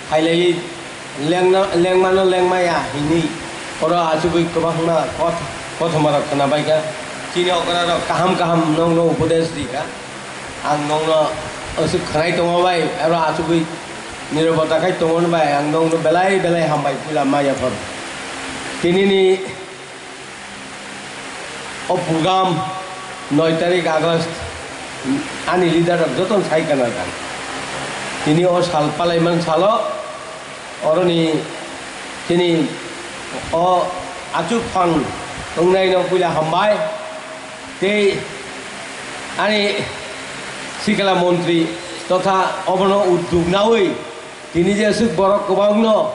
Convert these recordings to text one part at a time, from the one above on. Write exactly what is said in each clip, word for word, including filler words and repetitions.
Khailaiwi lengna, lengmano lengmaya hinwi oro achugwi kwbangma koth-, kothoma rok khwnabaikha. Chini okra rok kaham kaham nokno upodesh rikha. Ang nokno aswk khwnai tongo bai, aro achugwi nirobota khai tongo bai, ang nokno belai belai hambai puila maya phano. Tinini o program noi tarik August, ani leader rok jotono sai kana kan. Tini o sal palaiman salo, oroni tini o achuk phang wngnai no puila hambai. Tei ani sikla montri totha obono udduk nawi tini je aswk borok kwbangno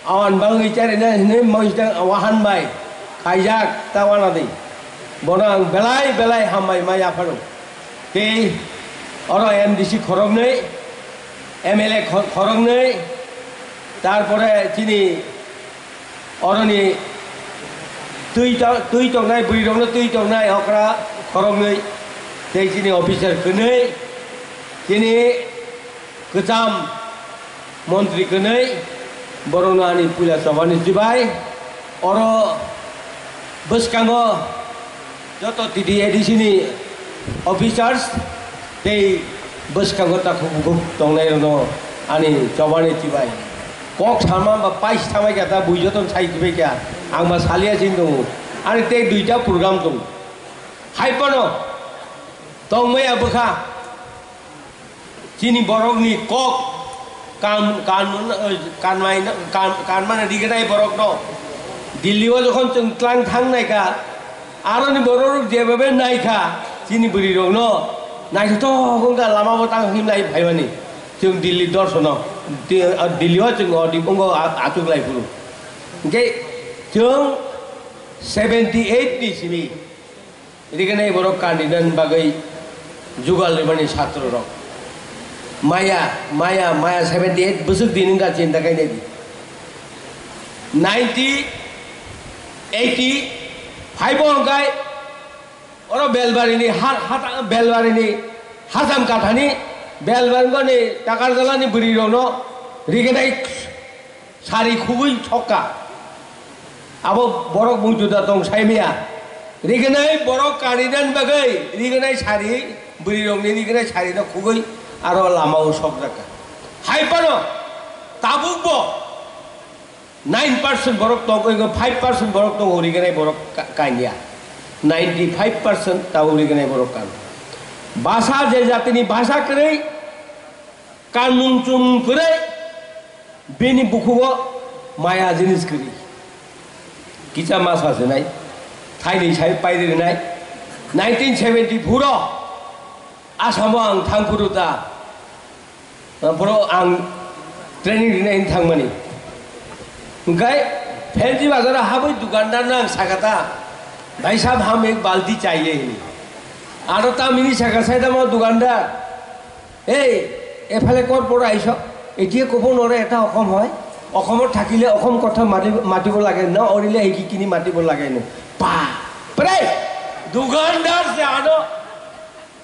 awan bangwi charina hinwi moisdang wahan bai khaijak ta wana di. Bono ang belai belai hambai ma yaphano. Tei oro M D C khoroknwi, M L A kho-, khoroknwi, tarpore chini oroni twi to-, twi tongnai, bwrwi rokno twi tongnai okra khoroknwi, tei chini officer kwnwi, chini kwcham montri kwnwi, borokno ani puila chobani chibai. Oro bwskango joto T T A D C ni officers tei bwskango takhuk bukhuk tongnairokno ani chobani chibai. Kok sama ba pais thamai kha ta bui jotono sai kibai kha, ang ba salia sing tongo. Ani tei duita program tongo. Hai phano tongmaya bwkha. Chini borokni kok kan, kan, kanmai, kan, kanmani rignai borokno Delhi o jokhon chwng tlang thang naikha, aroni borok rok jebabe naikha, chini bwrwi rokno naithothok wngkha, lama bo tang himlai phaimani chwng Delhi dorsono, Di-, Delhi o chwng odi wngkha, a-, achuk lai phuru. Hwnkhe chwng seventy eight ni simi. Rignai borok kanina bagwi jugal rimani satro rok. Maya, maya, maya seventy eight bwswk din wngkha chinta khainai di. Ninety, eighty five o hwnkhe oro Belbarini ha, ha, Belbarini Hajam Kathani Belbaringoni Takarjalani bwrwi rokno rignai sari khugwi thokka. Abo borok mui juda tong saimaya. Rignai borok karinani bagwi rignai sari, bwrwi rokni rignai sari no khugwi aro lama o sokjakka. Hai phano tabuk bo nine percent borok tong, five percent borok tongo rignai borok ka-, kanya. Ninety five percent tabuk rignai borok kan. Basa je jatini basa kwrwi, kanmung chumung kwrwi, bini bukhugo maya jinis kwrwi. Kisa ma sa sinai, thaini sai pairi rinai. Nineteen seventy four o Asamo ang thangphuru ta, boro ang training rinai thangmani. Hwnkhe Phenji bazaro habwi dukandarno ang sakha ta, "Bhai sahab, hum ek balti chahiye," hini. Aro tamini sakha sai tamo dukandar, "Ei, ephale kor pora aiso, etia kobo nore eta okhom hoi, okhomot thakile okhom kotha mati, matibo lage, no orile hiki kini matibo lage no." Pa, pre, dukandar se ano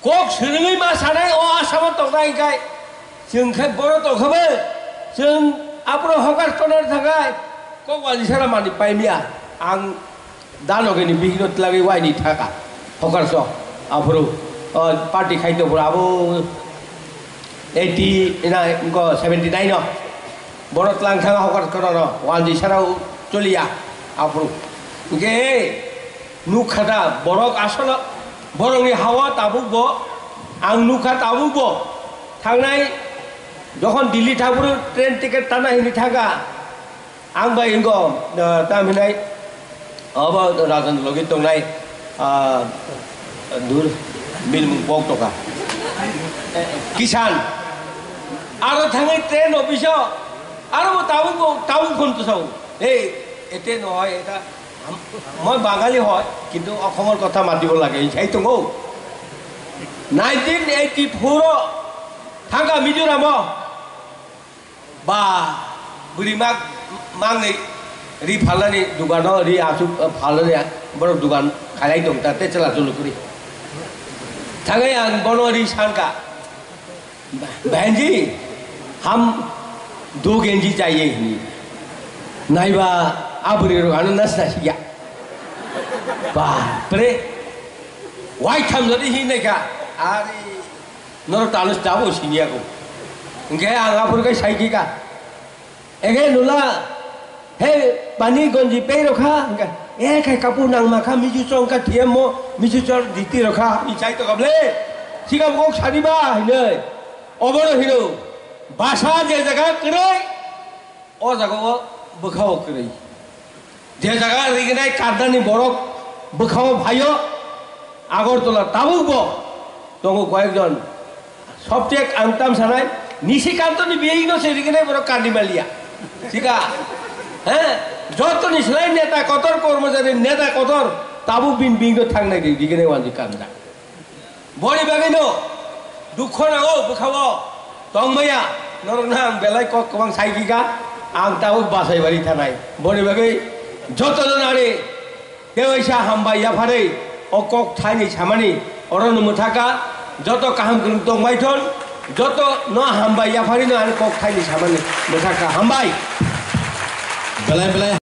kok swrwngwi ma sanai o Asamo tongnai hwnkhe, chwng khe boro tongkha bo, chwng aphuru hokar tongnai thangkha, kok wani sara mani paimya. Ang dano gini bihikno twlagwi waini thaka, hokar so, aphuru, o, party khai tongphuru abo eighty na, inko seventy nine o. Boro tlang thanga hokar kono no, wal di sara choliya, aphuru. Hwnkhe nukha da, borok asolo, borokni hawa tabuk bo, ang nukha tabuk bo. Thangnai, jokhon Delhi thaphuru train ticket tana hini thangkha, ang bai ingo, eh, tam hinai, Obo Rajan logi tongnai, ah, dur, bini mung pok tongkha. Kisan. Aro thangwi train office o, aro bo tabuk bo, tabuk phone to sao. Ei, ete no hoy, eta, moi Bangali hoy, kintu okhomor kotha matibo lage, sai tongo. Nineteen eighty four o, thangkha Mizoram o. Ba, bwrwi mak, mangnwi ri phalnani dukano, ri asuk, eh, phalnani borok dukan khailai tong ta, tei chwla chwlwi kwrwi. Thangwi ang bono ri sankha, "Bahenji, ham, Do genji chaiye hini. Naiba abri ro ano nas nas ya. Bapre. Wai tham jodi hin naikha. Ari. Noro tanus tabo siniya ko. Engke ang apur kai sai kika. Ege nula. He pani gonji pei rokha. Engke. E kai kapu nang makha miju chong ka thiye mo miju chor diti rokha. I chai to kable. Sikam kok sadi ba hinoi. Obono hino. Basa je jaga kwrwi. O jaga o bwkha o kwrwi. Je jaga riginai Kardani borok bwkha o phaio, Agartala tabuk bo tongo koyekjon. Sobchek ang tam sanai, Nishikantoni biyai no se riginai borok Kardi maliya. Sika, he? Jotoni slai neta kotor, kormojari neta kotor, tabuk bin bing no thangnai riginai wanji kanja. Boni bagwino dukho nango bwkhao tongmaya, norokno ang belai kok kwbang sai kika, ang tabuk bachai bari thanai. Boni bagwi jotono nani tewaisa hambai yapharwi o kok thaini samani orono mwthaka, joto kaham kwrwng tongbai thon, jotono hambai yapharwino ani kok thaini samani mwthaka. Hambai. Belai belai.